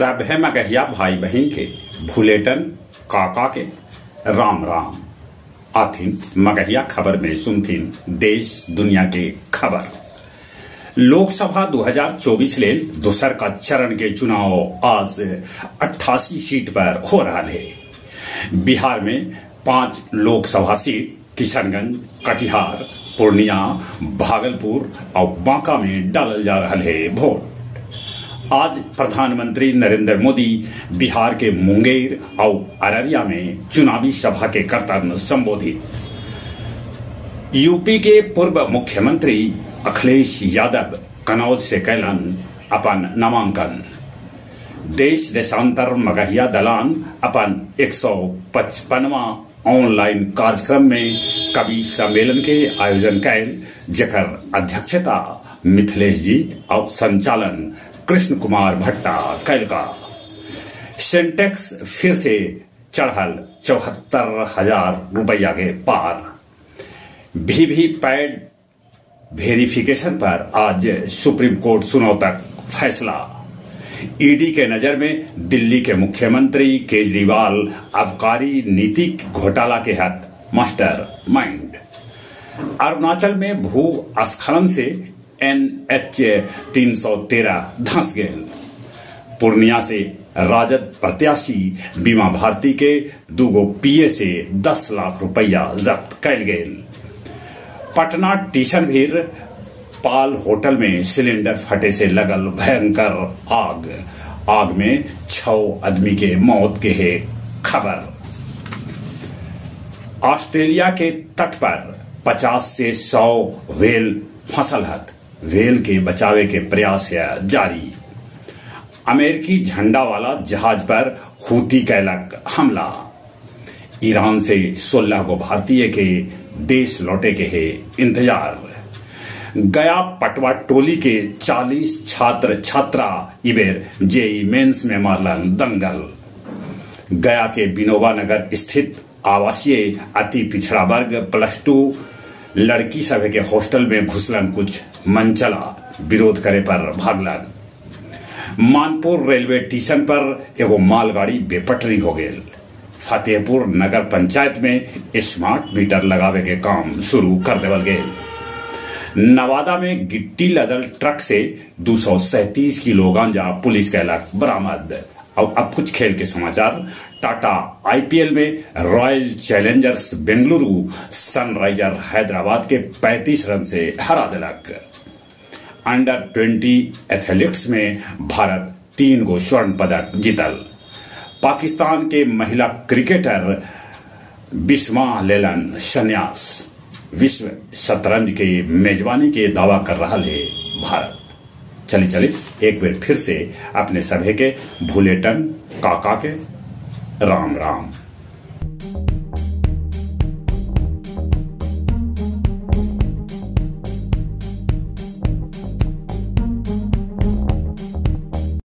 सभे मगहिया भाई बहिन के भुलेटन काका के राम राम। आथिन मगहिया खबर में सुनथिन देश दुनिया के खबर। लोकसभा 2024 लेल दोसर का चरण के चुनाव आज 88 सीट पर हो रहा है। बिहार में 5 लोकसभा सीट किशनगंज, कटिहार, पूर्णिया, भागलपुर और बांका में डालल जा रहा है वोट। आज प्रधानमंत्री नरेंद्र मोदी बिहार के मुंगेर और अररिया में चुनावी सभा के करतन संबोधित। यूपी के पूर्व मुख्यमंत्री अखिलेश यादव कन्नौज से कैलन अपन नामांकन। देश देशांतर मगहिया दलान अपन 155वां ऑनलाइन कार्यक्रम में कवि सम्मेलन के आयोजन कैल, जकर अध्यक्षता मिथिलेश जी और संचालन कृष्ण कुमार भट्टा कैलका। सेंटेक्स फिर से चढ़ल 74,000 रुपया के पार। वीवीपैट वेरिफिकेशन पर आज सुप्रीम कोर्ट सुनौ तक फैसला। ईडी के नजर में दिल्ली के मुख्यमंत्री केजरीवाल आबकारी नीति घोटाला के हद मास्टर माइंड। अरुणाचल में भूस्खलन से NH 313 धंस गए। पूर्णिया से राजद प्रत्याशी बीमा भारती के 2 पीए से 10 लाख रुपया जब्त कैल गए। पटना टीशन भीर पाल होटल में सिलेंडर फटे से लगल भयंकर आग। आग में 6 आदमी के मौत के है खबर। ऑस्ट्रेलिया के तट पर 50 से 100 व्हेल फसल हत। व्हेल के बचावे के प्रयास है जारी। अमेरिकी झंडा वाला जहाज पर हूती कैलक हमला। ईरान से 16 गो भारतीय के देश लौटे के है इंतजार। गया पटवा टोली के 40 छात्र छात्रा इबेर जेई मेंस में मारलन दंगल। गया के विनोबा नगर स्थित आवासीय अति पिछड़ा वर्ग +2 लड़की सभे के हॉस्टल में घुसलन कुछ मनचला, विरोध करे पर भागलन। मानपुर रेलवे स्टेशन पर एगो मालगाड़ी बेपटरी हो गई। फतेहपुर नगर पंचायत में स्मार्ट मीटर लगावे के काम शुरू कर देवल गए। नवादा में गिट्टी लदल ट्रक से 237 किलो गांजा पुलिस कैलक बरामद। और अब कुछ खेल के समाचार। टाटा आईपीएल में Royal Challengers Bengaluru Sunriser Hyderabad के 35 रन से हरा दिलक। अंडर 20 एथलीट्स में भारत 3 गो स्वर्ण पदक जीतल। पाकिस्तान के महिला क्रिकेटर बिस्मा लेलन संन्यास। विश्व शतरंज के मेजबानी के दावा कर रहा है भारत। चले चले एक बार फिर से अपने सभे के भुलेटन काका के राम राम।